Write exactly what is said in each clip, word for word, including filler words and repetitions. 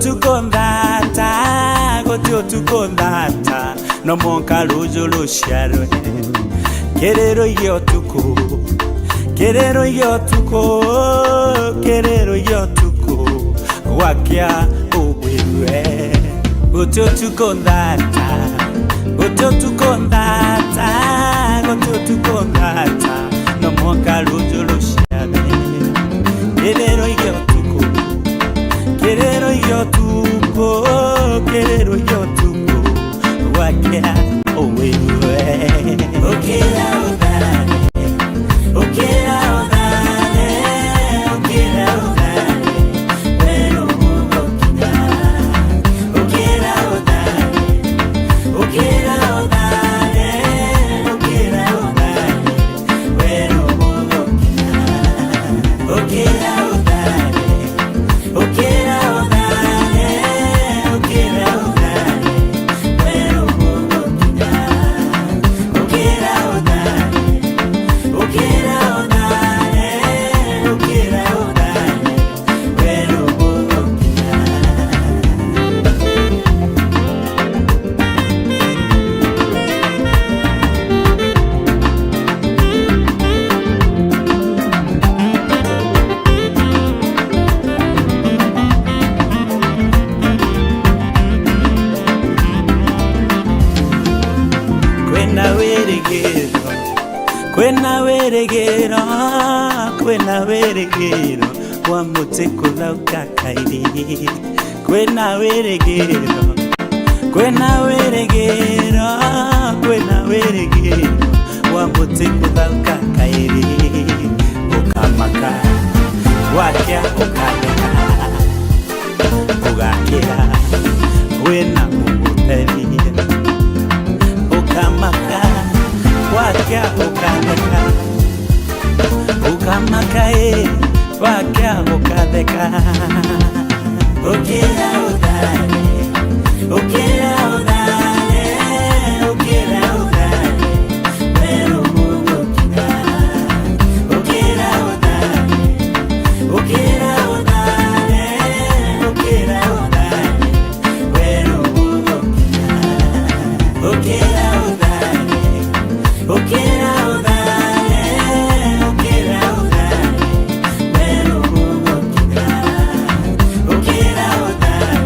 Tuko nthata, guti utuku nthata, no mwanka ruju ruciarwe. Kiriro gia utuku, kiriro gia utuku, kiriro gia utuku, gwakia ugwirue. Guti utuku nthata, guti utuku nthata, guti utuku nthata, no mwanka ruju ruciarwe. Kiriro gia utuku, kiriro gia utuku, kiriro gia utuku, gwakia ugwirue. Ukira uthare, ukira uthare, ukira uthare, weru gugukinya. Ukira uthare, ukira uthare, ukira uthare, weru gugukinya. Ukira uthare, ukira uthare, ukira uthare, weru gugukinya. Ukira uthare, ukira uthare, ukira uthare, weru gugukinya. Kwina wirigiro, kwina wirigiro, kwina wirigiro wa muti kuthauka kairi. Kwina wirigiro, kwina wirigiro, kwina wirigiro wa muti kuthauka kairi. Ukamaka, gwakia ukatheka, ugakira wina ugutethia. Ukamaka, gwakia ukatheka, ukamaka, ii, gwakia ukatheka. Ukira uthare, ukira uthare, ukira uthare, weru gugukinya. Ukira uthare, ukira uthare, ukira uthare, weru gugukinya. Ukira uthare, ukira uthare, ukira uthare, weru gugukinya. Ukira uthare,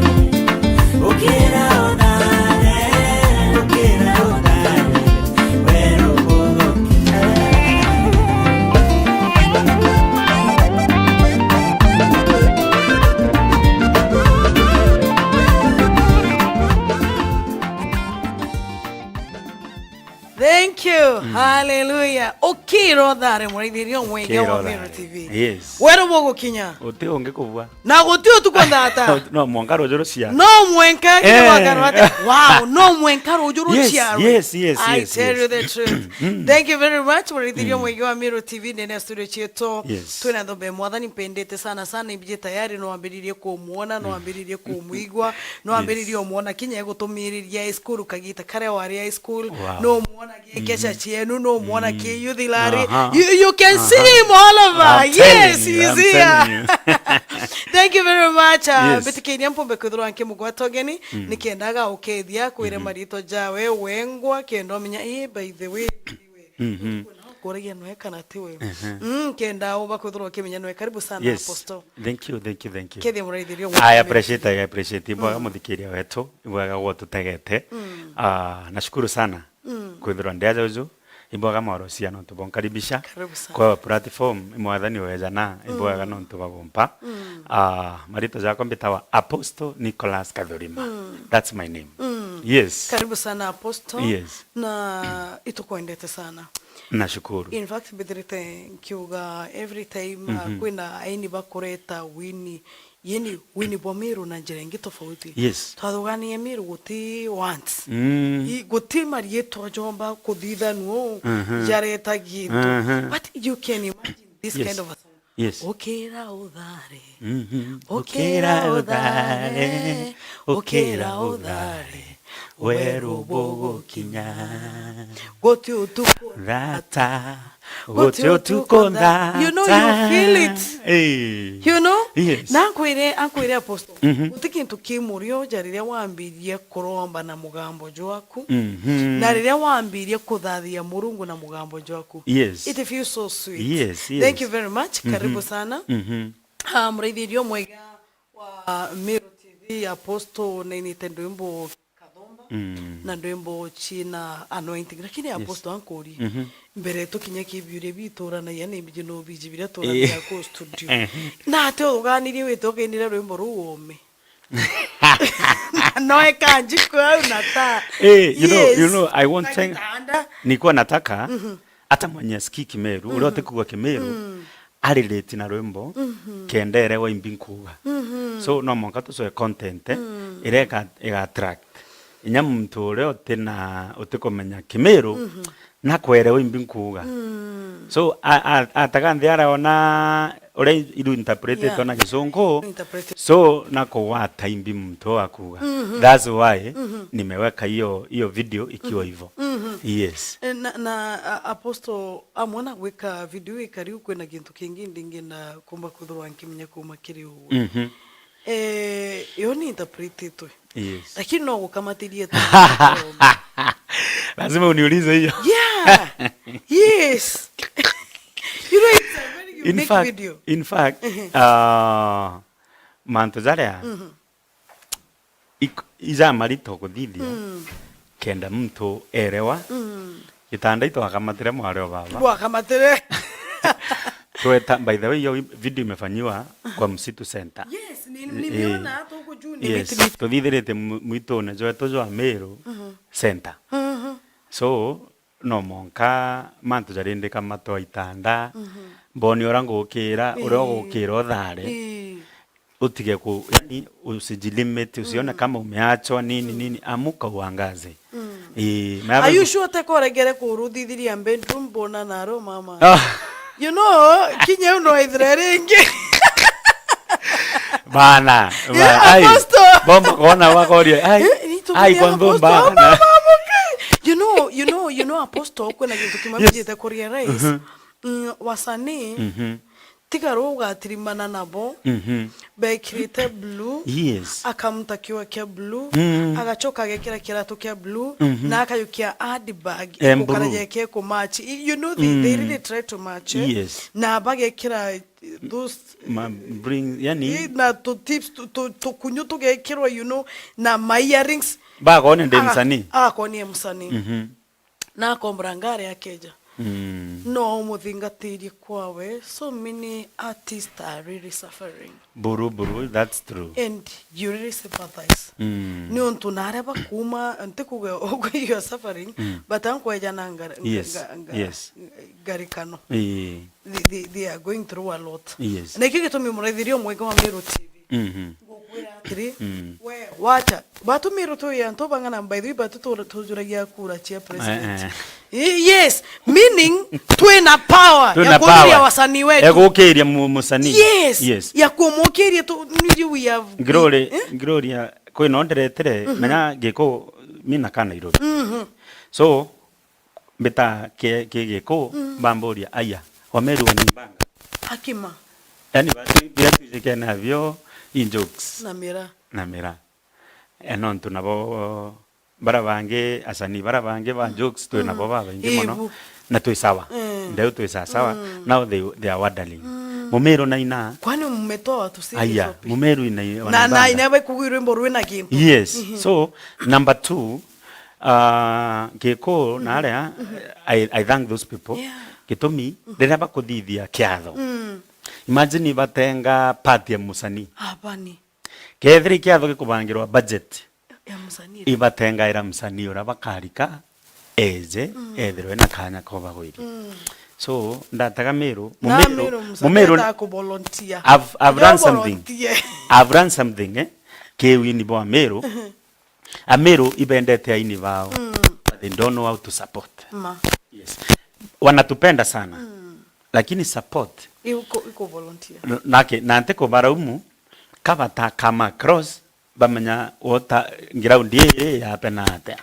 ukira uthare, ukira uthare, weru gugukinya. Thank you. Mm. Hallelujah. Ukira uthare, muraithiria umwingi wa Meru T V. Yes. Weru bugukinya. Uti ungi kubua. Na guti utuku nthata. No mwanka ruju ruciarwe. No mwanka, eh, ruju ruciarwe. Wow, no mwanka ruju ruciarwe. Yes, yes, yes, yes. I tell you the truth. Mm. Thank you very much, muraithiria umwingi wa Meru T V, ndene studio cietu. Yes. Twina thombe Mwathani mpendete sana sana, imbiji tayari no ambiririe kumwona, no ambiririe kumwigua, no ambiririe umwona kinya egutumiriria high school kagita karia wari high school, wow, no umwona ki kecha cienu, no umwona ki youth rally. Aha. You, you can see him all over. I'm telling you, I'm telling you. Yes, he's here. Thank you very much. Uh, yes. Mbitikiria mpumbe kwithirwa nkimugwata ugeni, nikenda agaukeethia kwire maritwa jawe wengwa, kenda umenya, ii, by the way, Mhm. Kuragia nwe kana ti we. Mhm. Mm, kenda uba kwithirwa ukimenya nwe. Karibu sana, yes, Apostle. Thank you, thank you, thank you. Kethia muraithirio. I appreciate, I appreciate. Ibwega muthikiria wetu, ibwega gwa tutegete. Mm. Ah, nashukuru sana. Mm. Kwithirwa ndi aja uju, ibwega morosia nontu bonkaribisha. Karibu sana. Kwa platform, imwathani wejana, ibwega nontu bagumpa. Mm. Ah, marito jakwa mbitawa Apostle Nicholas Kathurima. Mm. That's my name. Mm. Yes. Karibu sana, Apostle. Yes. Na itukwendete sana. Nashukuru. In fact, mbithirite nkiuga every time, uh, kwina aini bakureta wini, yani wini bwa Meru na njira ingi tofauti. Yes. Twathuganie Meru guti once. Mm. I-, guti marietwa jomba kuthithanua uu, jareta gintu. But you can imagine this kind of a song. Yes. Ukira uthare. Mhm. Ukira uthare. Ukira uthare. Weru bugukinya. Guti utuku. Rata. Guti utuko ntha. You know, you feel it. Eh. You know? Yes. Na ankwire, ankwire Apostle, mhm, guti kintu ki murio ja riria wambirie kuromba na mugambo jwaku, mhm, na riria wambirie kuthathia Murungu na mugambo jwaku. Yes. It feels so sweet. Yes, yes. Thank you very much. Mhm. Karibu sana. Mhm. Ah, muraithirio mwega wa Meru T V, Apostle nainite ndwimbo Kathomba, mm, na ndwimbo ciina anointing. Lakini, yes, Apostle, ankurie, mhm, mbere tukinya ki biuria bituranagia ni mbiji no biji biria turanagia ku studio. Eh. Na ate uganirie wite ukainire rwimbo ruu ome. No eka njiko au na ta. Eh, you know, you, yes, know, I want na thank-, gitanda. Nilikuwa nataka, mhm, hata mwenye asikii Kimeru, uria, mhm, utikuuga Kimeru, mm, arelate na rwimbo, mhm, kenda erewa imbi nkuuga. Mhm. So, no mwanka tucoe content, eh, mm, iria ika-, iga attract inya muntu uria uti na, utikumenya Kimeru, mhm, na kwerewa imbi nkuuga. Mm. So, a-, a-, ataga nthi araona uria iru interpretetwe, yeah, na Gicungu. Interpreted. So, na kugwata imbi muntu akuuga. Mhm. That's why, mhm, nimeweka hiyo, hiyo video ikiwa, mhm, hivyo. Mhm. Yes. Eh, na, na, a-, Apostle, amwe na gwika video ikari u, kwina gintu kingi ndingenda kumba kwithirwa nkimenya kuma kiri uwe. Mhm. Eh, yo ni interpretetwe. Yes. Lakini no gukamatirie tu. Lazima uniulize hiyo. Yeah. Yes. You know, it's a very unique video. In fact, in fact, mhm, uh, mantu jaria, mhm, ik-, ija marito kuthithia, mm, kenda muntu erewa. Mm. Gitanda itwakamatire mwari o baba. Bwakamatire. Tweta, by the way, hiyo video imefanyiwa kwa Msitu Center. Yes, ni-, eh, nimeona hata huko juu ni, yes, miti, miti. Tuthithirite mu-, mwitune jwetu jwa Meru, mhm, Center. Mhm. So, no mwanka mantu jarindika matwa itanda, mhm, mboni uria ngukira, uria, ii, ugukira uthare. Ii. Utige ku, yani, usijilimit, usione, mm, kama umeachwa nini, mm, nini, amuka uangaze. Mm. Ii, are you sure teko uregere kuruthithiria bedroom bona naro mama? Ah. You know, kinya uno ithire ringi. Bana, yeah, ba-, ai, Apostle. Bomba kona wakoria, ai, eh, ni tu ai, kwa Apostle, ndumba, mama, na muke. You know, you know, you know, Apostle, kwina gintu kimwe, yes, mbijite kurealize. Mhm. Mm, wasanii, mhm, tiga ruu ugatirimana nabo, mhm, bekirite blue, yes, akamuta kiuga kia blue, mm, agacoka agekira kiratu kia blue, mhm, na akayukia handbag, eh, igukara blue, jeke ku match. Y-, you know, they, they, mm, really try to match, eh? Yes. Na bagekira, eh, those, ma-, bring, yani, eh, na tu tips, tu, tu, tukunyu tugekirwa, you know, na ma earrings. Bagone ndi msanii. Aga-, agakonie msanii. Mhm. Na akombora ngari akeja. Mm. No umuthingatirie kwawe. So many artists are really suffering. Buru, buru, that's true. And you really sympathize. Mm. Ni untu naria bakuma, ntikuga you are suffering, mm, but ankweja na ngar-, yes, nga-, nga-, yes, ngarikano. Ii. They, they, they are going through a lot. Yes. Na ikio gitumi muraithiria umwega wa Meru T V. Mhm. Ngukwira atiri, mm, we, wacha. Batumirwe twi antu bang'ana, by the way, batu tu-, tujuragia kura cia president. Eh, eh. Eh, yes, meaning, twina power, twina ya kuthithia power wasanii wetu. Ya gukiria mu-, musanii. Yes, yes, ya kumukiria tu, niji we have, Glory, eh? Gloria, kwina onderetire, mhm, menya Giku, mi na ka Nairobi. Mhm. So, mbita ki-, ki Giku, mm, bamburia, "Aya, Wameru wanimbanga?" Akima. Yani, batu, biria twijikene nabio, i jokes. Na mira. Na mira. E, nontu nabo, bara bangi, asanii bara bangi ba, mm, jokes, twi, mm, nabo babaingi mono. Ibu. Na twi sawa. Mm. Ndeu twi sawa sawa. Mm. Now they, they are wondering. Mm. Mumeru naina. Kwani mmetoa watu serious wapi? Aya, Mumeru ina, na, na wanimbanga. Ina we kugi rwimbo rwina gintu. Yes. Mhm. So, number two, Ah, Gikuu, mhm, na aria, mhm, I, I thank those people. Yeah. Gitumi, mhm, riria bakuthithia kiatho. Mm. Imagine batenga part ya musanii. Abani. Kethira kiatho gikubangirwa budget, ya musanii, ibatengaira musanii uria bakarika, eje, mm, ethirwe na kanya kobagwiria. Mm. So, ndataga Meru, na Mumeru, Meru, Mumeru, musanii ataga kuvolunteer. I've, I've run something. Volunteer. I've run something, eh? Kiwini bwa Meru. Mhm. Ameru ibendete aini bao, mm, but they don't know how to support. Ma. Yes. Wanatupenda sana. Mm. Lakini support. Iko, iko volunteer. N-, nake, na nti kubaraumu, kabata kama cross, bamenya wota ground ii yapena atia.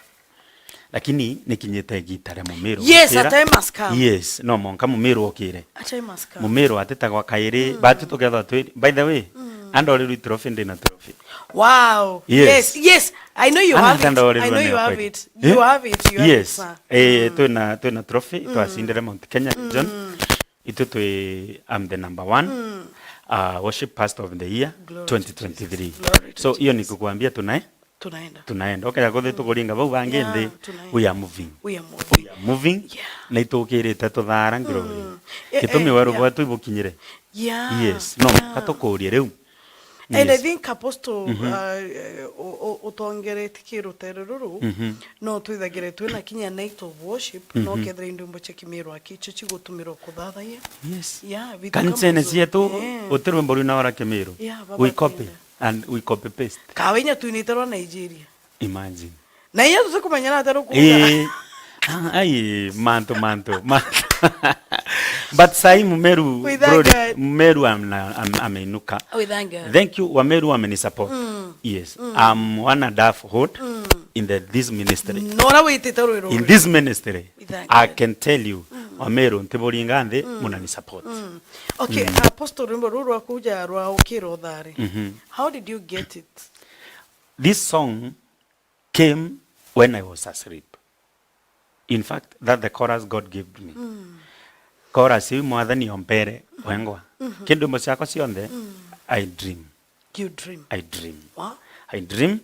Lakini nikinyite igita ria Mumiru. Yes, a time has come. Yes, no monka Mumiru okire. A time has come. Mumiru atetagwa kairi, mm, batu tukethwa twi, by the way, mm, andorirwe trophy, ndi na trophy. Wow. Yes. Yes, yes. I know you have it. I know you have it. You have it, you have it, sir. Eh, twina, twina trophy, mm, twacindire Mount Kenya region. Mm. Itu twi, I'm the number one, mm, uh, worship pastor of the year. Glory to twenty twenty-three. Jesus. Glory to Jesus. So, iyo ni kukwambia tunae-, tunaenda. Tunaenda. Ukaya kuthi tukuringa bau bangi nthi, tunaenda. We are moving. We are moving. We are moving. Yeah. Na itukirite tuthara glory. Mm. Eh, gitumi, eh, weru, yeah, bwetu ibukinyire. Yeah. Yes. No, yeah, katukurie riu. And I, yes, think, Apostle, mhm, uh, u-, u-, utongereti ki rutere ruru, mhm, no twithagire twina kinya night of worship, no, mhm, kethira i ndwimbo cia Kimiru aki icio cigutumirwa kuthathayia. Yes. Yeah, vitu kama hizo. Kanisene cietu, eh, uti rwimbo rwina ora Kimiru. Yeah, baba. We copy, twina, and we copy paste. Kawe inya twinite rwa Nigeria. Imagine. Na inya tutikumenyera ati rukuga. Eh. Ah, ai, mantu, mantu, mantu. But sai Mumeru, we thank God, Mumeru amna-, am-, ameinuka. We thank God. Thank you, Wameru amenisupport. Mm. Yes. Mm. I'm one and a half hold, mm, in the, this ministry. Nora witite rwiro. In this ministry, we thank God, I can tell you, mm, Wameru ntiburinga nthi, mm, munanisupport. Mm. Okay, mm, Apostle, rwimbo ruru rwa kuja rwa Ukira Uthare. Mhm. How did you get it? This song came when I was asleep. In fact, that the chorus God gave me. Mm. Chorus iu Mwathani ompere, mhm, wengwa. Mhm. Kindu imbo ciakwa cionthe, mm, I dream. You dream. I dream. Wow. I dream,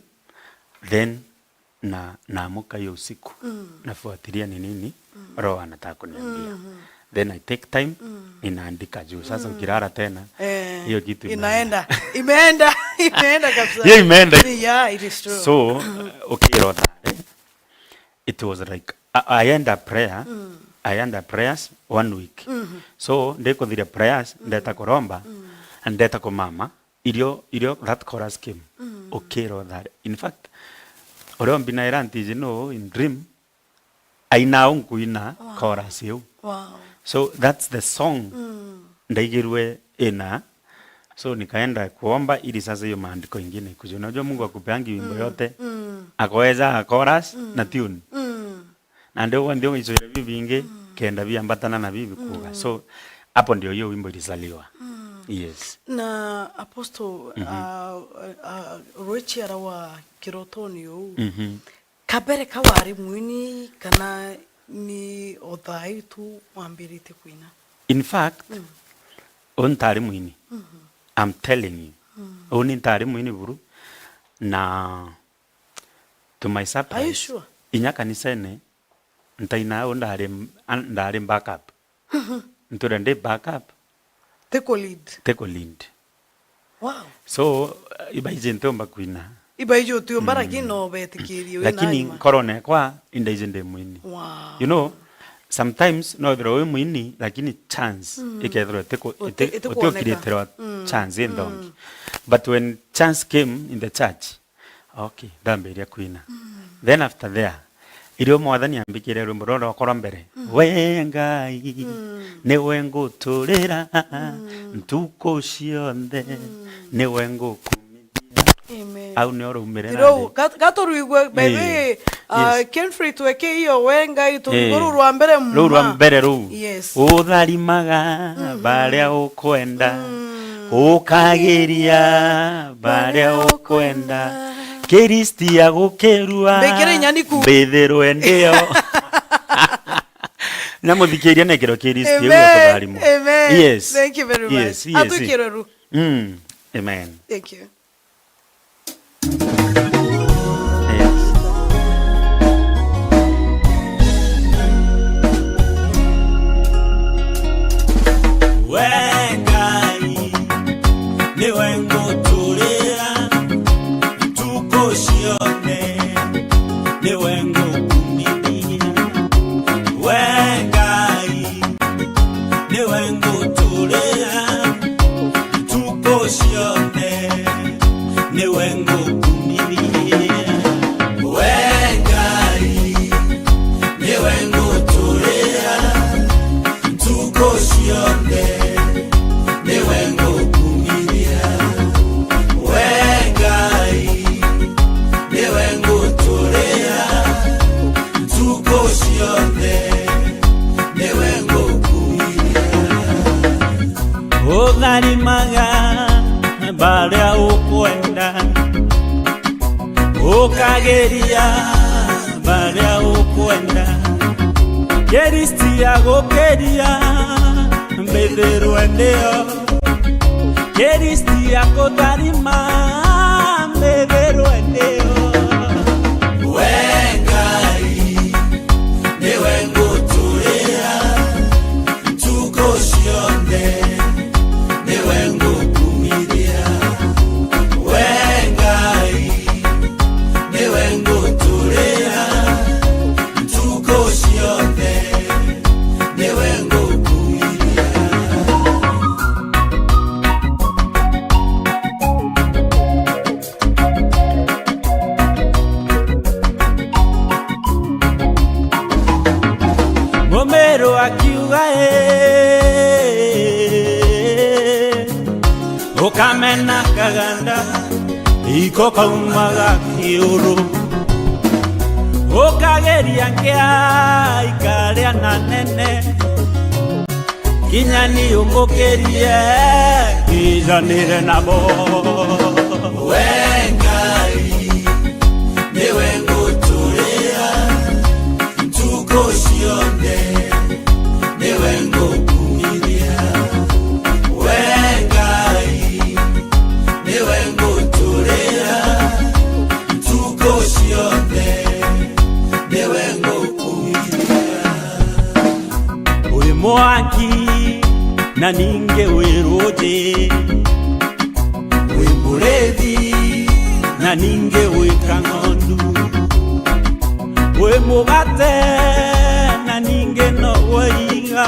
then na, naamuka hiyo usiku. Mm. Nafuatilia ni nini, mm, Roho anataka kuniambia. Mhm. Then I take time, mm, ninaandika juu. Sasa, mm, ukilala tena, eh, hiyo kitu inaenda. Imeenda. Imeenda, imeenda kabisa. Hiyo imeenda. Yeah, it is true. So, uh, Ukira Uthare, it was like, I, I end a prayer, mm, I end a prayers one week. Mhm. So, ndikuthiria prayers, mm, ndeta kuromba, mm, and ndeta kumama, irio, irio that chorus came. Mm. Ukira Uthare. In fact, uria umbi naira ntiji no in dream, aina au nkuina, wow, chorus iu. Wow. So that's the song, mm, ndaigirwe ina. So nikaenda kuomba ili sasa hiyo maandiko ingine ikuje. Unajua Mungu akupeangi wimbo, mm, yote. Mm. Akoeza chorus, mm, na tune. Mm. Na ndio kwa ndio icoira bibi bingi, mm, kenda biambatana na bibi kuga. Mm. So hapo ndio hiyo wimbo ilizaliwa. Mm. Yes. Na Apostle, mhm, uh, uh, uh, rwiciara wa kirotoni uu, mhm. Kabere ka wari mwini kana ni o thaa ii tu wambiritie kwina? In fact, mm, uu ntari mwini. Mhm. I'm telling you. Mm. Uu ni ntari mwini buru. Na to my surprise, are you sure? Inya kanisene, ntaina uu ndari, ndari backup. Ntura ndi backup. Tiko lead. Tiko lead. Wow. So, uh, ibaiji ntiumba kwina. Ibaiji utiumba, mm, lakini no betikirie wina. Lakini nkorone kwa, indaiji ndi mwini. Wow. You know, sometimes no ethirwa wi mwini, lakini chance, mm, ikethirwa itiku-, uti-, iti-, itikuoneka. Utiukiritirwa, mm, chance inthongi. Mm. But when chance came in the church, okay, ndambiria kwina. Mm. Then after there, irio Mwathani ambikire rwimbo ruria rwakorwa mbere, mm, "We Ngai, mm, niwe nguturira, mm, ntuku cionthe, mm, niwe ngukumithia." Amen. Au nio raumire. Tirou, nandi. Gat-, gaturwigue, by the way, yes, uh, yes. Kenfrey, tweke iyo, "We Ngai," tu-, eh, ruru rwa mbere, ruru rwa mma. Mbere ruu. Yes. Utharimaga, mhm, baria ukwenda. Mm. Ukagiria baria ukwenda. Kiristi agukirua. Mbikire inya niku. Mbithirwe ndio. Na muthikiria nekiro Kiristi, amen, agutharimwa. Amen. Yes. Thank you very much. Yes, yes. Atwikire ru. Mm. Amen. Thank you. We Ngai, niwe nguturira ntuku cionthe, niwe ngukumithia. We Ngai, niwe nguturira ntuku cionthe, niwe ngukumithia. We Ngai, niwe nguturira ntuku cionthe, niwe ngukumithia. We Ngai, niwe Ukageria baria ukwenda, Kristi agukiria mbithirwe ndio. Kristi akutharima mbithirwe ndio. We Ngai, niwe nguturira ntuku cionthe, niwe ngukumithia. We Ngai, niwe nguturira ntuku cionthe, niwe ngukumithia. Mumiru akiuga, "Ii," ukamena kaganda, iko kaumaga kiuru. Ukageria nkia ikaria na nene, kinya ni umukirie, kijanire nabo. We Ngai, niwe nguturira ntuku cionthe, niwe ngukumithia. We Ngai, niwe nguturira ntuku cionthe, niwe ngukumithia. Wi mwanki na ningi wi ruuji, wi murithi na ningi wi kang'ondu, wi mugate na ningi no wi iiga,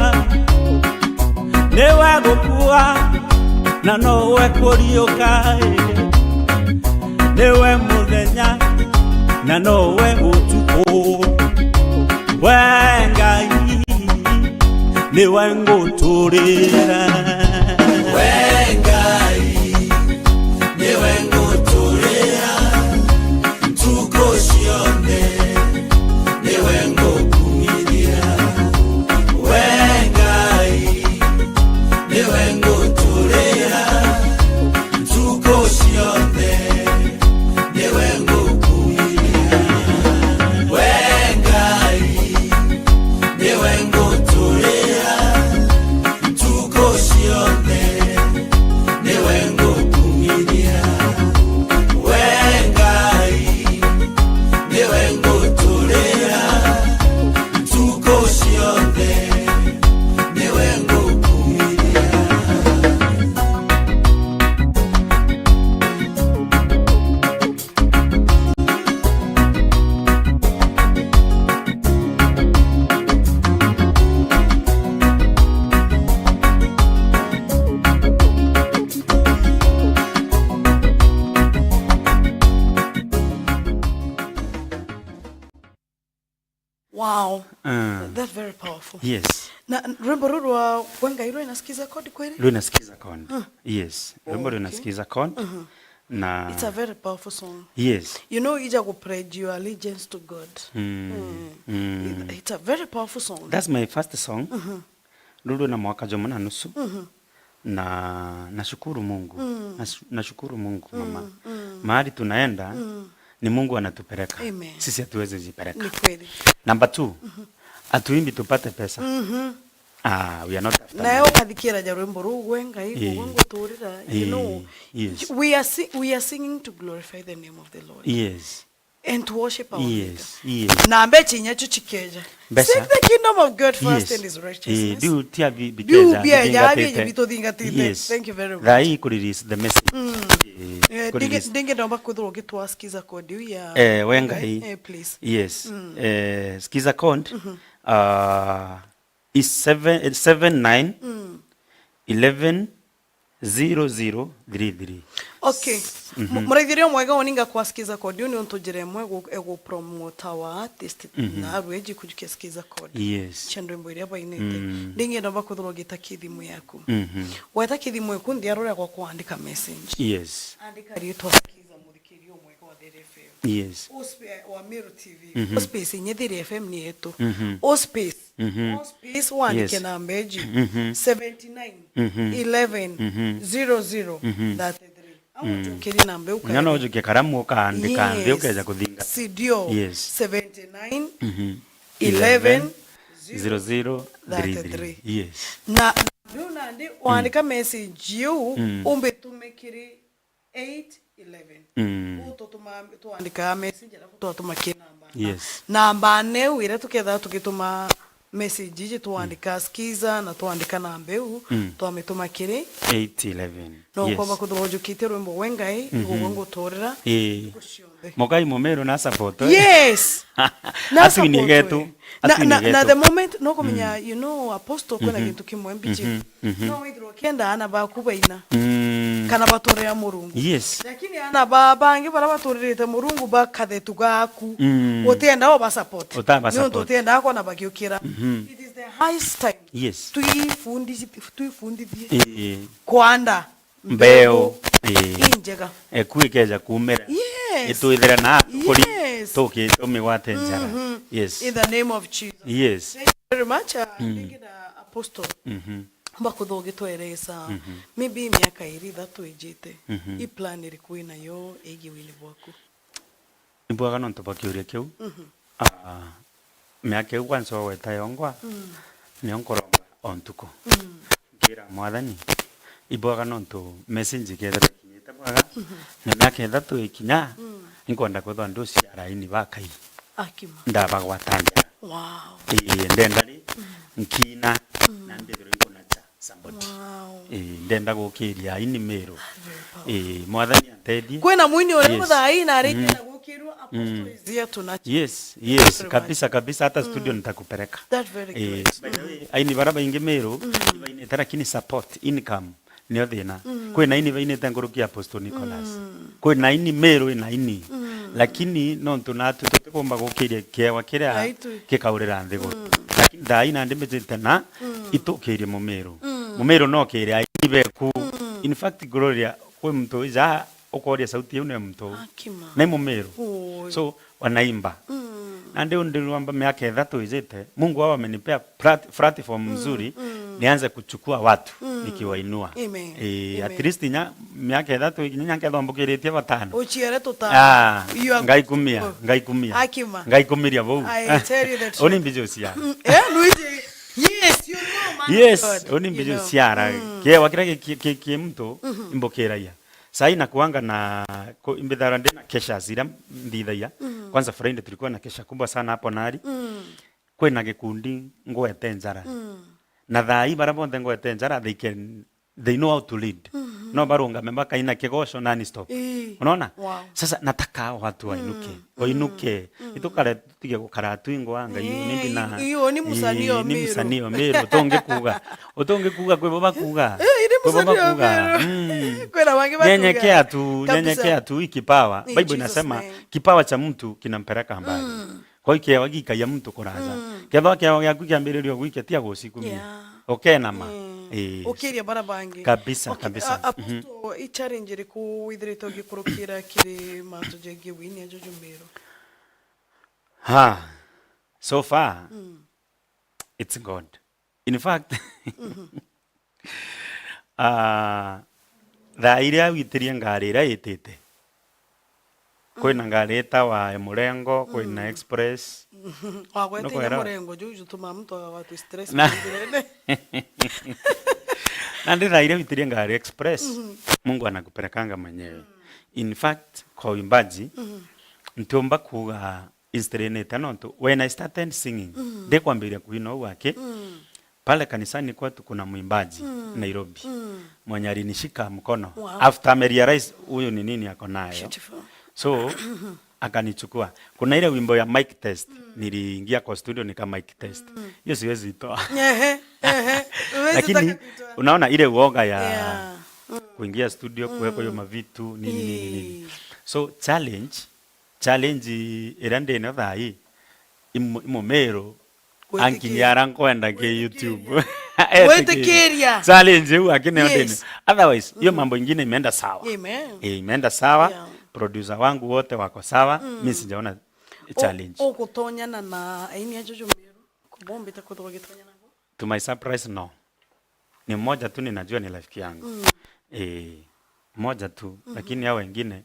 niwe gukua na nowe kuriuka, niwe muthenya na nowe utuku. We Ngai, niwe nguturira. We Ngai, niwe nguturira ntuku cionthe, niwe ngukumithia. We Ngai, niwe nguturira ntuku cionthe, niwe ngukumithia. We Ngai, niwe nguturira ntuku cionthe, niwe ngukumithia. We Ngai, niwe nguturira ntuku cionthe, niwe ngukumithia. Wow. Ah. That's very powerful. Yes. Na rwimbo ruru rwa We Ngai rwina Skiza Code kweli? Rwina Skiza Code. Ah. Yes. Rwimbo rwina Okay. Skiza Code. Uh-huh. Na It's a very powerful song. Yes. You know, ija ku pledge your allegiance to God. Mm. Mm. Mm. It, it's a very powerful song. That's my first song. Uh-huh. Ruru na mwaka jumwe na nusu. Uh-huh. Na nashukuru Mungu. Mm. Nash-, nashukuru Mungu, mama. Mm, mm. Mahali tunaenda, Mm. ni Mungu anatupeleka. Amen. Sisi hatuwezi jipeleka. Ni kweli. Number two, Mhm. hatuimbi tupate pesa. Mhm. Ah, we are not after Nawe money. Ukathikira ja rwimbo ruu, "We Ngai, Eh. gwe nguturira," you Eh, know, yes. we are si-, we are singing to glorify the name of the Lord. Yes. And to worship our Yes, Maker. Yes. Na mbecha inya cio cikeja. Mbecha. Seek the kingdom of God first Yes. and his Eh, righteousness. Biu tia bi-, Biu bikeja, bieja, bithingatite. Bieja bituthingatite. Yes. Thank you very much. Thaa hii ku release the message. Mm. Eh, Eh, ku ndingi-, release. Ndingi ndomba kwithirwa ugitwa Skiza Code iu ya Eh, We Ngai. Eh, please. Yes. Mm. Eh, Skiza Code, Mhm. ah, is seven, eh, seven nine Mm. eleven zero zero three three. Okay. Mhm. Mu-, muraithiria mwega woni ngakwa Skiza Code, ni untu njira imwe gu-, e gu promote our artist Mhm. na arweji kujukia Skiza Code. Yes. Cia ndwimbo iria bainite. Mm. Ndingi ndomba kwithirwa ugita kithimu yaku. Mhm. Weta kithimu yaku nthi arore kwa kuandika message. Yes. Andika ritwa Skiza Muthikiria umwega wa Thiri F M. Yes. O spa-, wa Meru T V. Mhm. O space inya Thiri F M ni yetu. Mhm. O space. Mhm. O space wandike Yes. namba iji. Mhm. Seventy nine, Mhm. eleven, Mhm. zero zero, Mhm. thirty three. Au mm, njukirie namba iu. Inya no ujukie karamu ukaandika nthi, yes, ukeja kuthinga. Si ndio? Yes. Seventy nine, mhm, eleven, zero zero three three. Yes. Na riu nandi, mm, wandika message iu, mm, umbitumikiri eight eleven. Mm. Uu tutuma, twandikaga message, alafu twatuma ki namba. Yes. Namba neu iria tukethaga tugituma message iji, twandika, mm, skiza, na twandika namba iu, mm, twamituma kiri eight eleven. No, yes, ukomba kwithirwa ujukitie rwimbo gwe Ngai, mm-hmm, igwe nguturira, ii, ntuku cionthe. Mukai mumiru na support, eh? Yes. Na atwini support getu, we. Na, atwini na, na getu, the moment, no kumenya, mm, you know, Apostle, kwina, mhm, gintu kimwe mbiji. Mhm. Mhm. No withirwe ukienda aana baku baina, mm, kana baturira Murungu. Yes. Lakini aana ba, bangi baria baturirite Murungu ba kathetu gaku, mm, utienda o ba support. Utaba support. Niuntu utienda kwona bagiukira. Mhm. It is the highest time. Yes. Twifundithie, twifundithie, ii, kwanda mbeu, mbeu, ii, injega. Eku ikeja kumira. Yes. Itwithire na tukuri, yes, tuki-, tumigwate njara. Mhm. Yes. In the name of Jesus. Yes. Thank you very much, uh, mm, Ndingi na Apostle. Mhm. Mba kwithirwa ugitweresa, mhm, maybe miaka iri ithatu ijite, mhm, i plan iriku winayo igii wini bwaku? Imbwaga nontu bwa kiuria kiu. Mhm. Ah, miaka iu kwanza ugweta yongwa, mm, nio nkuromba o ntuku. Mm. Nkiira Mwathani, imbwaga nontu message ikethirwa ikinyite bwaga, mhm, na miaka ithatu ikinya, mm, inkwenda kwithirwa nduciara aini bakai. Akima. Ndabagwata njara. Wow. Ii, ndenda ri, mm, nkina, mm, na mbithirwe inkunacha somebody. Wow. Ii, ndenda gukiria aini miru. Very powerful. Ii, Mwathani antethie. Kwina mwini uria, yes, muthaai na arikia, mm, na gukirua, Apostle, mm, is here tonight. Yes, yes, very much, kabisa, kabisa, hata studio, mm, nitakupeleka. That's very, eh, great. By the way, mm, aini bara baingi miru, mm, ibainite, lakini support, income, nio thina. Mm. Kwina aini bainite nkuruki ya Apostle Nicholas. Mm. Kwina aini miru ina aini. Mm. Lakini nontu natu tutikumba gukiria kiewa kiria, aitwi, gikaurira nthiguru. Mm. Lakini thaai nandi mbijite na, mm, itukirie mumiru. Mm. Mumiru no ukiria aini beku. Mm. In fact, Gloria, kwi muntu wija ukoria sauti iu ni muntu. Akima. Ni mumiru. Ui. So, wanaimba. Mm. Nandi undi rwamba miaka ithatu ijite, Mungu wao amenipea plat-, platform, mm, nzuri, mm, nianze kuchukua watu, mm, nikiwainua. Amen. Eh, amen, at least nya, miaka ithatu ikinya, nya nkethwa mbukiritie batano. Uciare tutano. Ah, you are, ngaikumia, oh, ngaikumia. Akima. Ngaikumiria bau. I tell you the truth. Uni mbiji uciara. Mm, eh, Luigi. Yes, you know, man of God. Yes, uni mbiji uciara. Mm. Kiewa kiria ki, ki, ki, ki muntu, mhm, imbukiragia. Sai nakuanga na, ku-, imbithairwa ndi na kesha iria nthithagia. Mm. Kwanza Friday tulikuwa na kesha kubwa sana hapo Nari. Mm. Kwina gikundi ngwete njara. Mm. Na thaai baria bonthe ngwete njara, they can, they know how to lead. Mm-hmm. No barungame bakaina kigoco non-stop. Ii. Unaona? Wow. Sasa nataka hao watu wainuke. Mm. Wainuke. Mm. Itukare tutige gukara twingwa, Ngai, eh, nimbi na, i-, i-, uni musanii, ii, o ni Meru. Musanii o Meru. Utongi kuuga. Utongi kuuga, kwi bo bakuuga. Eh, ini musanii o Meru. Kwi bo bakuuga. Mm. Kwina bangi bakuuga. Nyenyekea tu, kabisa, nyenyekea tu, hii kipawa. In Jesus' name. Bible inasema, kipawa cha mtu kinampeleka mbali. Mm. Kwa hiyo kiewa gikagia muntu kuraja. Mm. Kethwa kiewa giaku kiambiriria gwikia, tia gucikumia. Yeah. Ukenama. Mm. Yes. Ukiria bara bangi. Kabisa, okay, kabisa. A-, Apostle, mhm, i challenge iriku withirite ugikurukira kiri mantu jengi wini ajuju Meru? Ha. So far, mm, it's God. In fact, mhm, ah, thaa iria witirie ngari iria itite, kwina, mm, ngari itawa Murengo, kwina, mm, Express. Wagwete inya Murengo, juu jutumaa muntu agagwatwa stress na, nthirene. Nandi thaa iria witirie ngari Express, mhm, Mungu anakupelekanga mwenyewe. Mm. In fact, kwa uimbaji, mhm, ntiumba kuuga instrinete nontu when I started singing, mm, ndikwambiria kuina uu aki, mm, pale kanisani kwetu kuna mwimbaji, mm, Nairobi, mm, mwenye alinishika mkono. Wow. After ame realize huyu ni nini ako nayo. Beautiful. So, akanichukua. Kuna ile wimbo ya mic test, mm, niliingia kwa studio nika mic test. Mm. Hiyo siwezi itoa. Ehe, ehe. Huwezi taka kuitoa. Lakini unaona ile uoga ya, yeah, mm, kuingia studio, mm, kuwekwa hiyo mavitu, nini, nini, nini. Ii. So, challenge Challenge iria ndinayo thaa ii, imu-, imumiru, gwitikiria, ankinyia ara nkwenda ki YouTube. Gwitikiria. Etikiria. Gwitikiria. Challenge iu akineo ndina. Yes. Otherwise, hiyo, mhm, mambo ingine imeenda sawa. Amen. Eh, imeenda sawa. Yeah. Producer wangu wote wako sawa. Mm. Mi sijaona challenge. U-, ugutonyana na aini ajuju Meru? Kubombite kwithirwa ugitonyana nabo? To my surprise, no. Ni mmoja tu ninajua ni rafiki yangu. Mm. Eh. moja tu, lakini hao wengine,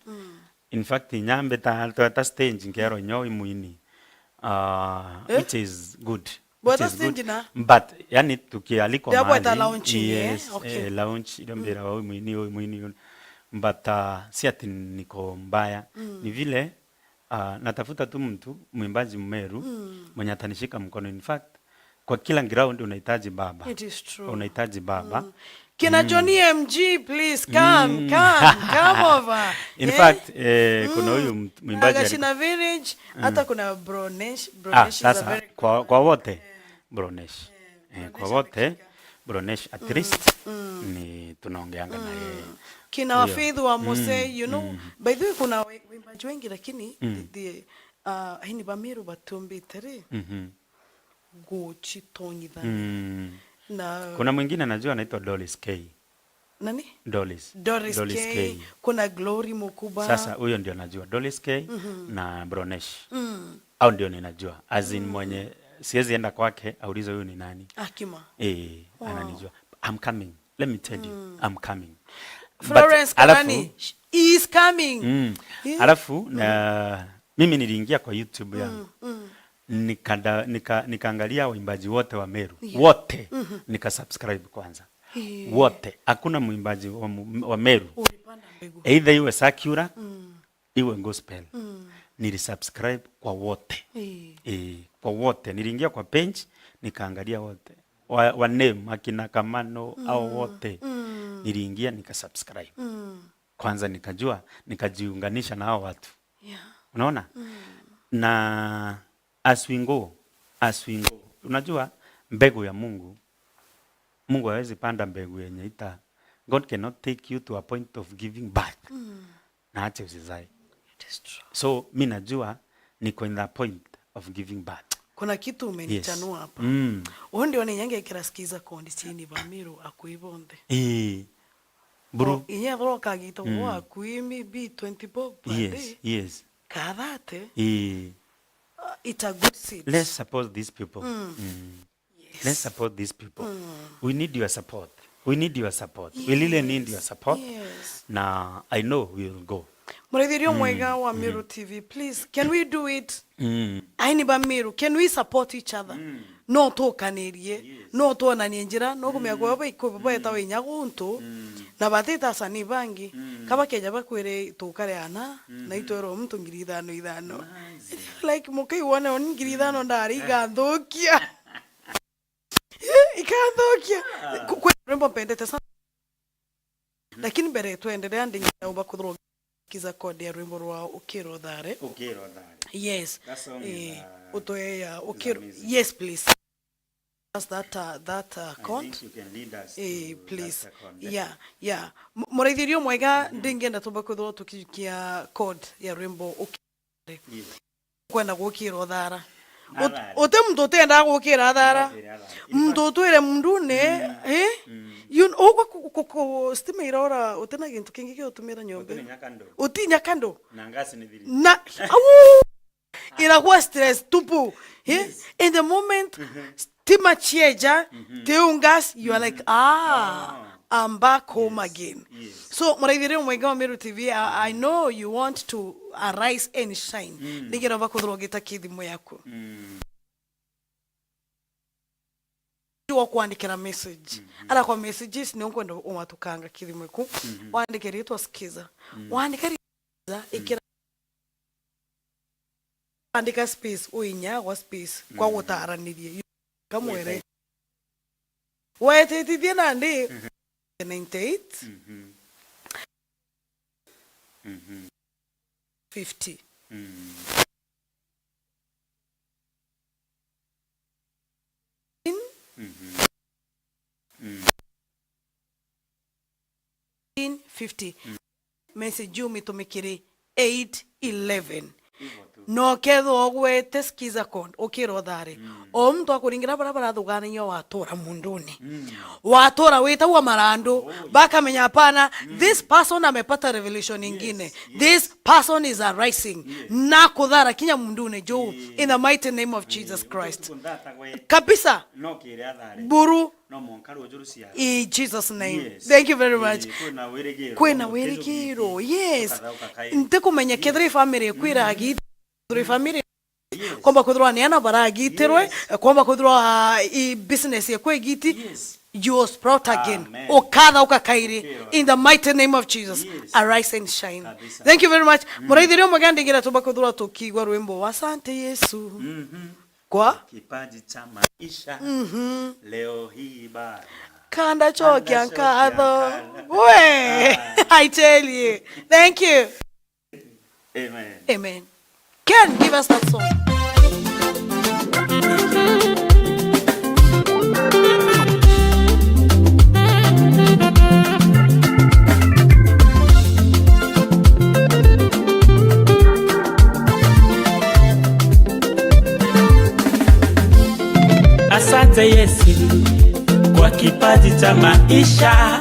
in fact, nyambe ta, ta, ta stage nkero nyo imwini, uh, which is good. Which is good. But, yani, tukialikwa mahali, lounge, eh? Yes, okay. Eh, lounge, ndio mbira wa imwini, imwini. But, uh, si ati niko mbaya. Ni vile, uh, natafuta tu mtu, mwimbaji mmeru, mwenye atanishika mkono. In fact, kwa kila ground unahitaji baba. It is true. Unahitaji baba. Kina Johnny M G, please come, come, come over. In fact, eh, kuna huyu mt-, mwimbaji Agashina Village, hata kuna Bronesh, ah, Bronesh is a sasa, very kwa, kwa wote, Bronesh. Eh, kwa wote, Bronesh at least ni tunaongeanga na yeye. Kina Faith wa Mose, you know, by the way, kuna we-, waimbaji wengi, lakini the, the, uh, aini ba Meru batumbite ri. Guchitonyithania. Na kuna mwingine najua anaitwa Doris K. Nani? Doris. Doris K. Kuna Glory Mukuba. Sasa huyo ndio najua. Doris K na Bronesh. Au ndio ninajua. As in mwenye, siwezi enda kwake, aulize huyu ni nani. Akima. Eh, ananijua. I'm coming. Let me tell you, I'm coming. But Florence alafu Karani, sh-, he is coming. Mm. Yeah. Alafu, na mimi niliingia kwa YouTube yangu. Nikada-, nika-, nikaangalia waimbaji wote wa Meru. Yeah. Wote. Nika subscribe kwanza. Yeah. Wote. Hakuna mwimbaji wa mu-, wa Meru. Ulipanda mbegu. Either iwe secular, iwe gospel. Nilisubscribe kwa wote. Yeah. Eh, kwa wote. Niliingia kwa page, nikaangalia wote. Wa, wa name, akina Kamano, hao wote. Niliingia nika subscribe. Kwanza nikajua, nikajiunganisha na hao watu. Yeah. Unaona? Na as we go, as we go. Unajua, mbegu ya Mungu, Mungu hawezi panda mbegu yenye ita-, God cannot take you to a point of giving birth. Na ache usizae. It is true. So, mi najua niko in the point of giving birth. Kuna kitu umenichanua hapa. Mm. Uyu ndio ni nyangekira skiza kondi chini ba Meru akui bonthe. Ii. Buru. O, inya thoro kagito gwa akui maybe twenty bob per day. Yes, yes. Ka thirty. Ii. Uh, it's a good seed. Let's support these people. Mm. Let's support these people. We need your support. We need your support. We really need your support. Yes. Na I know we will go. Muraithirio mwega wa Meru T V, please, can we do it? Aini ba Meru, can we support each other? No tukanirie, no tuonanie njira, no kumenya kwa ba iko beta winya guntu, na batita asani bangi, kaba keja bakwire tukare ana, na itwero muntu ngiri ithano ithano. Like, mukai wone oni ngiri ithano ndari iganthukia. Ikathukia. Ku-, kwi rwimbo mpendete sana. Lakini mbere twendelea, ndingenda uba kuthirwa kiza code ya rwimbo rwa Ukira Uthare. Ukira Uthare. Yes. That song is, eh, uh, utoe ya is Ukira-, amazing. Yes, please. That's that, uh, that, uh, I chord. Think you can lead us to that second. Eh, please. Yeah, yeah. M-, muraithirio mwega, ndingenda tumba kwithirwa tukijukia code ya rwimbo Ukira Uthare. Yes. Kwenda gukira uthara. Ut-, uti muntu utiendaga gukira athara. Muntu utwire mundune, eh? You know, ugwe ku-, ku-, ku-, stima irora, uti na gintu kingi gia utumira nyomba. Uti nyakando. Na gas ni thiri. Na, au! Inakuwa stress tupu. Eh? Yes. In the moment, stima chieja, tear gas, you are like, "Ah, I'm back home again." Yes. So, muraithirio mwega wa Meru T V, I, I know you want to arise and shine. Nigira bakuthirwa gita kithimu yaku. Wa kwandikira message. Ara kwa messages, ni nkwenda umatukanga kithimu ku. Wandike ritwa Skiza. Wandike ritwa, ikira Andika space, uinya gwa space, kwa gutaraniria. Kamwere. Wetitithie nandi, ninety-eight, fifty. Fifty. Message umitumikire eight eleven. Hivyo tu. Na ukethirwa ugwete, skiza chord, ukira uthare. Mm. O muntu akuringira baria barathuganagia watura mundune. Mm. Watura witagwa marandu. Oh, yes. Bakamenya, hapana, mm, this person amepata revelation ingine. Yes, yes. This person is arising. Yes. Na kuthara kinya mundune juu. Yes. In the mighty name of Jesus Christ. Yes. Kabisa. No kire athare. Buru. No mwanka ruju ruciara. In Jesus' name. Yes. Thank you very much. Eh, kwina wirigiro. Kwina wirigiro, yes. Tukathauka kairi. Ntikumenya kethira i family iku iragiti-, kethira i family, yes, kwomba kwithirwa ni ana baragitirwe, yes, kwomba kwithirwa, ah, i business yeku igiti, yes, you sprout again. Amen. Ukathauka kairi. Ukirwa. In the mighty name of Jesus. Yes. Arise and shine. Kabisa. Thank you very much. Mm. Muraithiria umwe gandigira tumba kwithirwa tukiigua rwimbo wa Asante Yesu. Mhm. Kwa? Kipaji cha maisha. Mhm. Leo hii Baba. Kanda chokia nkatho. Kanda chokia nkatho. We, ah, I tell you. Thank you. Amen. Amen. Ken, give us that song. Asante Yesu kwa kipaji cha maisha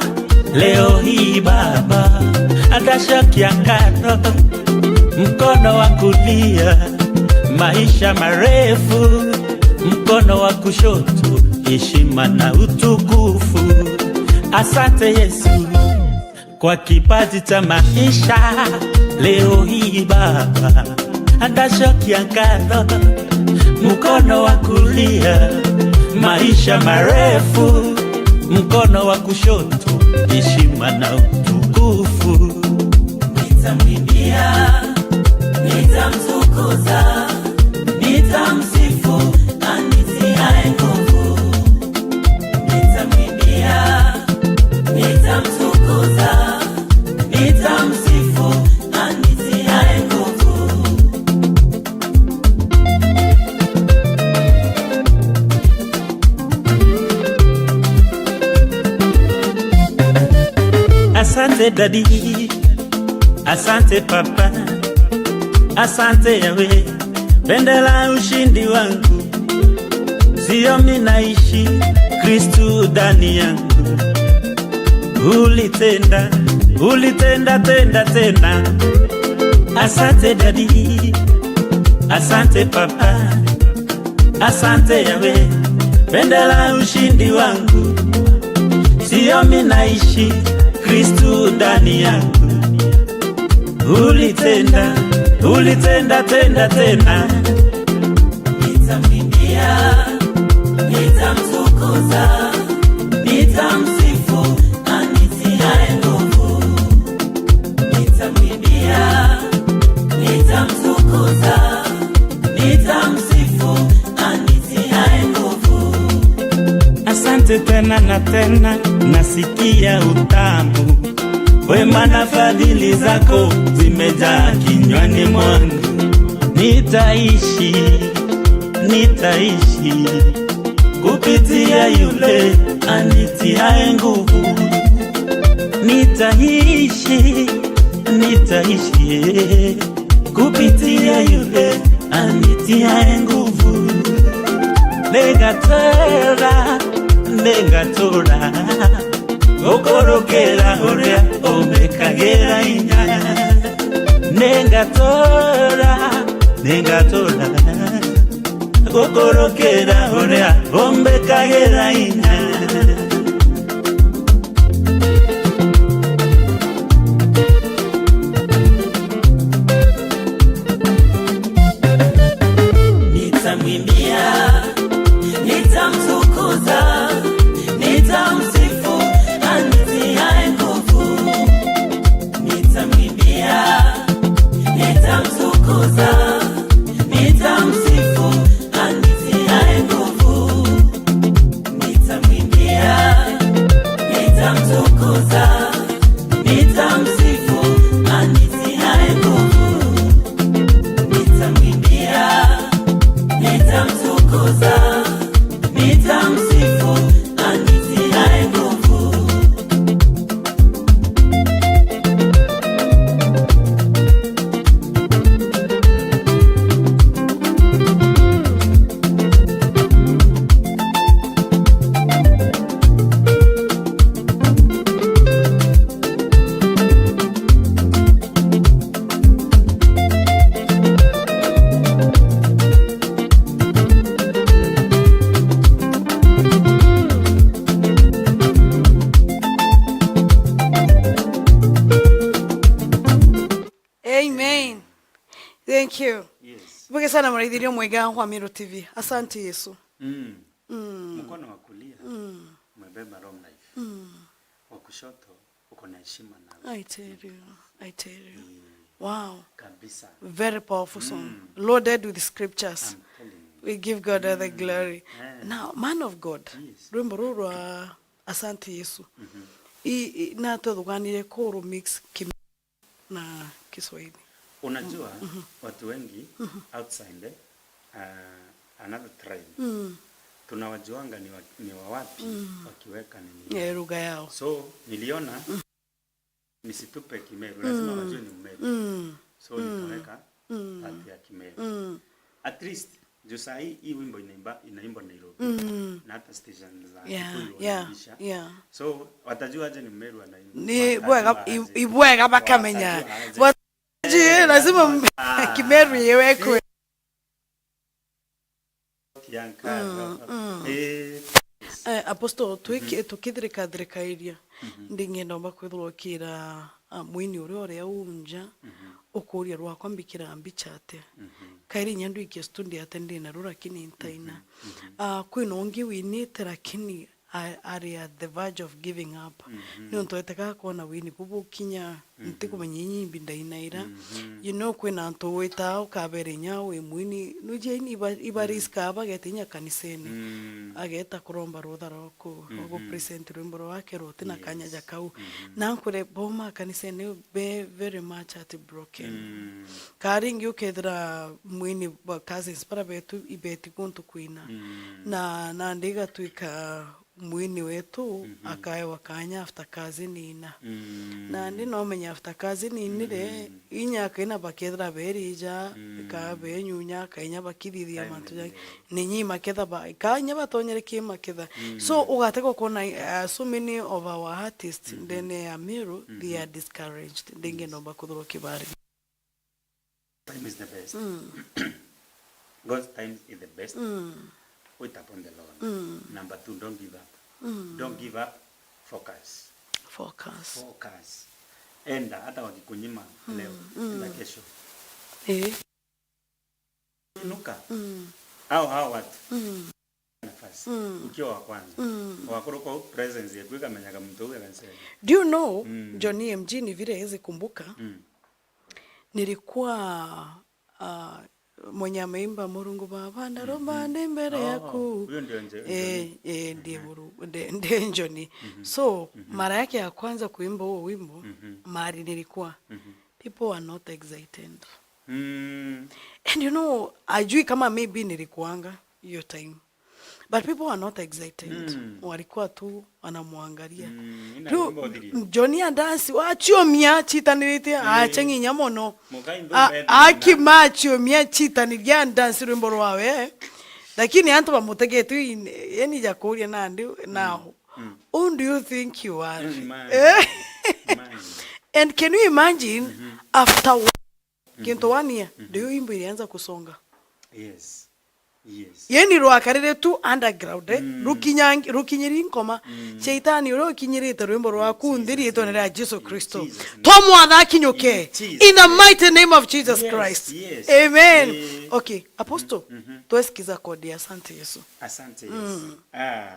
leo hii Baba, atashakia kando mkono wa kulia, maisha marefu mkono wa kushoto, heshima na utukufu. Asante Yesu kwa kipaji cha maisha leo hii Baba, atashakia kando mkono wa kulia, maisha marefu mkono wa kushoto, heshima na utukufu. Nitamwimbia, nitamtukuza, nitamsifu, anitiaye nguvu. Nitamwimbia, nitamtukuza, nitamsifu, anitiaye nguvu. Asante Daddy, asante Papa, asante Yahweh, bendera ushindi wangu, sio mimi naishi, Kristu ndani yangu. Ulitenda, ulitenda tena tena. Asante Daddy, asante Papa, asante Yahweh, bendera ushindi wangu, sio mimi naishi, Kristu ndani yangu. Ulitenda, ulitenda tena tena. Nitamwimbia, nitamtukuza, nitamsifu, anitiaye nguvu. Nitamwimbia, nitamtukuza, nitamsifu, anitiaye nguvu. Asante tena na tena, nasikia utamu. Wema na fadhili zako zimejaa kinywani mwangu. Nitaishi, nitaishi kupitia yule anitiaye nguvu. Nitaishi, nitaishi kupitia yule anitiaye nguvu. Ningatura, ningatura gukurukira uria umbikagira inya. Ningatura, ningatura gukurukira uria umbikagira inya. Nitamwimbia, nitamtukuza, nitamsifu, anitiaye nguvu. Nitamwimbia, nitamtukuza, nitamsifu, anitiaye nguvu. Nitamwimbia, nitamtukuza, nitamsifu, anitiaye nguvu. Nitamwimbia, nitamtukuza, Yes. Bwige sana muraithirio mwega wa Meru T V. Asante Yesu. Mm. Mm. Mkono wa kulia, mm, umebeba long life. Mm. Wa kushoto uko na heshima na, I tell you, I tell you. Mm. Wow. Kabisa. Very powerful song. Mm. Loaded with scriptures. I'm telling you. We give God all the, mm, glory. Yeah. Now, man of God, yes, rwimbo ruru rwa Asante Yesu. Mhm. I, i, na twathuganire kuru mix kim-, na Kiswahili. Unajua, mm, mhm, watu wengi, mhm, outside, eh, uh, another tribe, mm, tunawajuanga ni wa, ni wa wapi, mm, wakiweka nini. Eh, lugha yao. So, niliona, mm, nisitupe Kimeru, lazima, mm, wajue ni Mmeru. Mm. So, mm, nikaweka, mm, part ya Kimeru. Mm. At least, juu saa hii, hii wimbo inaimba, inaimbwa Nairobi. Mm. Na hata station za, yeah, Kikuyu, yeah, wanaibisha. Yeah. So, watajua aje ni Mmeru anaimba? Ni watajua bwega, i-, aje? Ibwega bakamenya. Watajua aje? Watajua, lazima m-, ah, Kimeru iwekwe. Kiankara. Mm, mm. Eh. Eh, Apostle, twiki-, mhm, tukithirikathirikairia, mhm, ndingenda omba kwithirwa ukira, ah, mwini uria uri au nja, mhm, ukuria rwakwa mbikira mbicha atia? Mhm. Kairi inya ndwikia studio atia ndina ru, lakini ntaina. Mhm, mhm. Ah, kwina ungi winite, lakini a-, ari at the verge of giving up. Mhm. Niuntu etekaga kwona wini bu bukinya, mhm, ntikumenya inyimbi ndainaira. Mhm. You know, kwina antu witaa ukabera inya wi mwini, nuji aini iba, iba, mm, risk aba ageta inya kanisene. Mm. Ageta kuromba rutha rwa ku-, rwa, mhm, gupresent rwimbo rwake ruti na kanya, yes, ja kau. Mhm. Na nkure boma kanisene be very much at broken. Mm. Ka ringi ukethira mwini ba cousins bara betu ibeti kuntu kwina. Mm. Na, nandi igatwika mwini wetu, mhm, akaewa kanya after cousin ina. Mm. Nandi no menya after cousin inire, mm, inya akaina bakethira berija, mm, ka benyunya, akainya bakithithia mantu ja, ni nyi maketha ba, ka inya batonyere ki maketha. Mm. So, ugateka ukona, uh, so many of our artists, mhm, ndene ya Meru, they, mhm, are discouraged. Ndingi, yes, nomba kuthurwa kibari. Time is the best. Mm. God's time is the best. Mm. Wait upon the Lord. Mm. Number two, don't give up. Mm. Don't give up. Focus. Focus. Focus. Enda, hata wakikunyima, mm, leo, mm, enda kesho. Eh. Inuka. Mm. Hao, hao watu. Mm. Nafasi. Mm. Ukiwa wa kwanza. Mm. Wakorwo kwa presence yaku ikamenyaga muntu uyu agansema. Do you know, mm, Johnny M G ni vile hezi kumbuka? Mm. Nilikuwa, ah, mwenye ameimba Murungu Baba, ndaromba, mhm, ndi mbere, oh, yaku. Huyo ndio Nje-, eh, Johnny. Eh, ndiye, mhm, Muru-, ndi-, ndiye Johnny. Mhm. So, mhm, mara yake ya kwanza kuimba huo wimbo, mhm, mali nilikuwa, mhm, people were not excited. Mm. And you know, ajui kama maybe nilikuanga hiyo time. But people were not excited. Mm. Walikuwa tu wanamwangalia. Mm, ina tu, wimbo thirie. Johnny adansi, wachiomia chitanirite, eh, acheng'inya mono. Mugai ndumbe. A-, akima achiomia chitaniria adansi rwimbo rwawe. Lakini antu bamutegete in-, yani jakuria nandi, mm, now. Mm. Who do you think you are? Mm, man. Eh? Man. And can you imagine, mhm, after kintu one year, mhm, ndio wimbo ilianza kusonga. Yes. Yes. Yani rwakarire tu underground, eh? Mm. Rukinya-, rukinyiri nkoma. Mm. Shaitani uria ukinyirite rwimbo rwaku, nthi riitwa ria Jesu Kristo. Twamwatha akinyuke. In the mighty name of Jesus Christ. Yes. Amen. Eh. Okay, Apostle, mhm, twesikiza kodi ya Asante Yesu. Asante Yesu. Mm. Ah.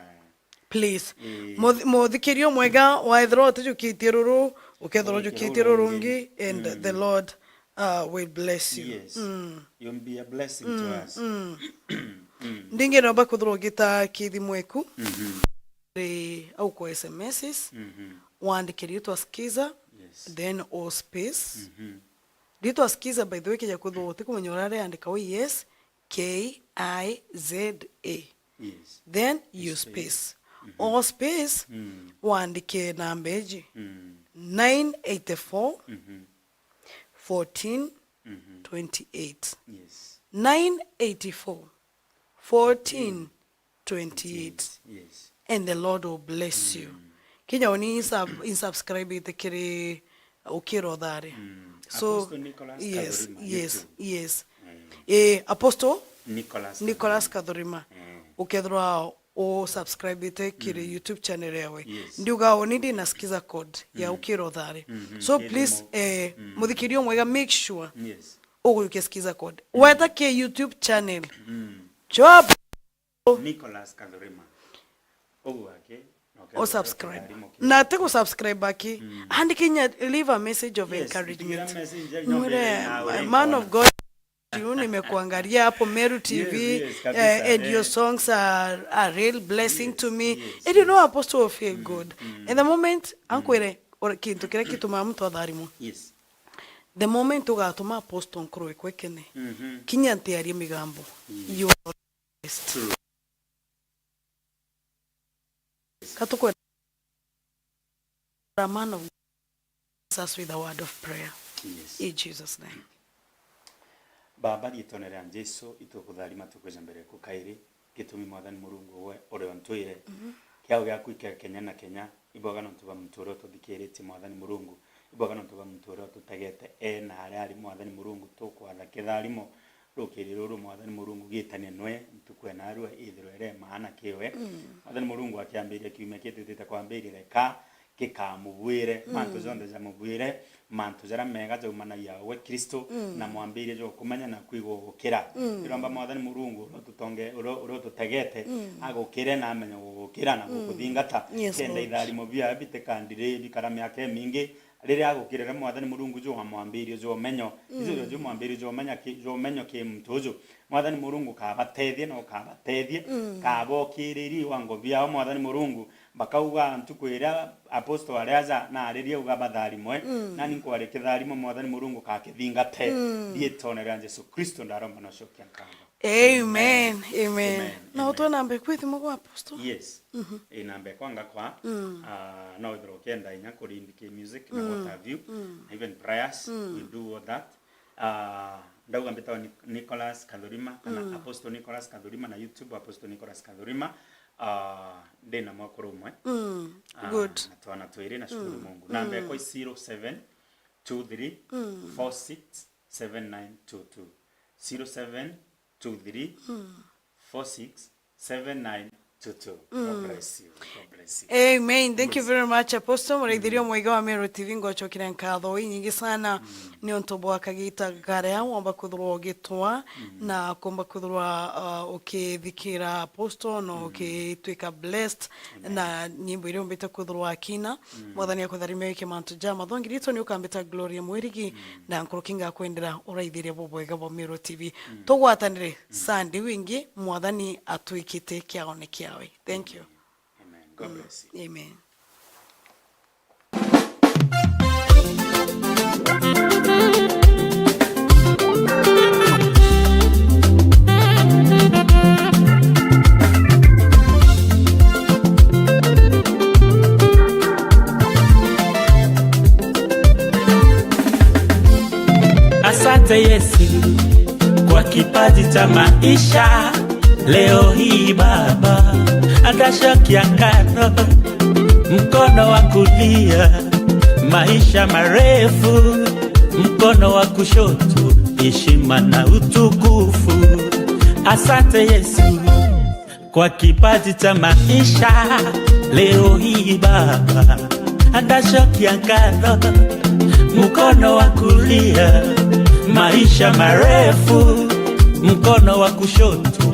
Please. Eh. Muth-, muthikirio mwega, waethirwa utijukitie ruru, ukethirwa ujukitie ruru rungi, and, mm, the Lord, uh, will bless you. Yes. Mm. You'll be a blessing to us. Mm. Mm. Ndingi nomba kwithirwa ugita kithimo eku. Mhm. Ri au kwa S M Ss, mhm, wandike ritwa Skiza, yes, then o space. Mhm. Ritwa Skiza, by the way, kija kwithirwa utikumenya uria riandika, we, yes, K I Z A. Yes. Then you space. Space. Mhm. O space, mm, wandike namba iji. Mm. Nine eighty-four, mhm, fourteen, mhm, twenty-eight. Yes. Nine eighty-four, fourteen, twenty-eight. Yes. And the Lord will bless you. Mm. Kinya uni insub-, insubscribe-ite kiri Ukira Uthari. Mm. So, Apostle Nicholas, yes, Kathurima, yes, YouTube. Yes. Mm. Eh, Apostle Nicholas, Nicholas Kathurima. Kathurima. Mm. Ukethirwa u subscribe-ite kiri, mm, YouTube channel yawe. Yes. Ndiuga uni ndi na Skiza code ya, mm, Ukira Uthari. Mm-hmm. So, kiri please, mo-, eh, mm, muthikirio mwega, make sure, yes, Ugujukia Skiza Code. Weta ki YouTube channel. Mm. Job. Nicholas Kathurima. Uguake, na ukethirwa usubscribe. Kithari mukinya. Na ti gusubscribe aki. Mm. Andika inya, leave a message of encouragement. Yes, pigira message, mwire, nyombere nawe, man of God, you nimekuangalia hapo Meru T V, yes, yes, kabisa, eh, and your songs are a real blessing to me. Yes, and you know, Apostle, will feel good. Mm. In the moment, ankwire, ora kintu kiria gitumaa muntu atharimwa. Yes. The moment ugatuma Apostle nkurwe kwekene, mhm, kinya ntiarie migambo. Mm. You are blessed. True. Katukwenda a man of God, bless us with a word of prayer. Yes. In Jesus' name. Baba, riitwene ria Jesu, itukutharima tukwija mbere yaku kairi. Gitumi, Mwathani Murungu, we uri o ntwire. Mhm. Kiao giaku ikare kenya na kenya. Ibwega nontu bwa muntu uria ututhikiritie, Mwathani Murungu. Ibwega nontu bwa muntu uria ututegete, e na aria ari, Mwathani Murungu. Tukwatha kitharimo rukiri ruru, Mwathani Murungu, gitanie nwe ntuku ya narua, ithirwe iri maana kiwe. Mm. Mwathani Murungu, akiambiria kiumia kii twitite kwambiria, reka gikamubwire, mm, mantu jonthe jamubwire, mantu jaria mega jaumanagia we Kristo, mm, na mwambirie jwa kumenya na kwigua gukira. Mm. Ndiromba, Mwathani Murungu, uria ututonge-, uria, uria ututegete, mm, agukire na amenye gugukira na, mm, gukuthingata. Yes, kenda Lord. Itharimo biawe bitikandire bikara miaka imingi, riria agukirire, Mwathani Murungu, jwa mwambirio jwa umenyo. Mm. Ijo jwa mwambirio jwa umenya ki-, jwa umenyo ki muntu uju. Mwathani Murungu, kabatethie na ukabatethie, mm, kabokiririe iwango biao, Mwathani Murungu, bakauga ntuku iria Apostle ari aja na aririe uga batharimwe, mm, nani nkwaria kitharimo, Mwathani Murungu, kakithingate. Mm. Riitwene ria Jesu Kristo ndaromba na ucokia nkatho. Amen. Amen. Amen. Amen. Na utwe namba iku ya thimu gwa Apostle? Yes. Mhm. Ii namba ikwa ngakwa, mm, ah, no withirwa ukienda inya kurindi ki music na, mm, what have you, mm, na even prayers, mm, we do all that. Ah, ndauga mbitawa Ni-, Nicholas Kathurima, kana, mm, Apostle Nicholas Kathurima, na YouTube Apostle Nicholas Kathurima. Ah, ndi na mwekuru umwe. Mm, ah, good. Na twana twiri, na shukuru, mm, Mungu. Namba, mm, ikwa i zero seven two three four six seven nine two two. Zero seven two three four six seven nine two two. God bless you. God bless you. Amen. Thank you, yes, very much, Apostle. Muraithiria, mm, mwega wa Meru T V, ngocokira nkatho inyingi sana, mm, ni untu bwa kagita garia womba kwithirwa ugitwa, mm, na komba kwithirwa, uh, ukithikira Apostle, no, mm, ukitwika blessed, amen, na nyimbo iria umbite kwithirwa akina. Mm. Mwathani akutharimia wike mantu ja mathongi. Riitwa ni ukambita Gloria Mwirigi, mm, na nkuruki ngakwendera uraithiria bubwega bwa Meru T V. Mm. Tugwatanire, mm, Sunday wingi, Mwathani atwikite kiaone kiawe. Thank you. Amen. God bless you. Amen. Asante Yesu kwa kipaji cha maisha. Leo hii Baba, atasha kiakano, mkono wa kulia, maisha marefu, mkono wa kushoto, heshima na utukufu. Asante Yesu kwa kipaji cha maisha. Leo hii Baba, atasha kiakano, mkono wa kulia, maisha marefu, mkono wa kushoto,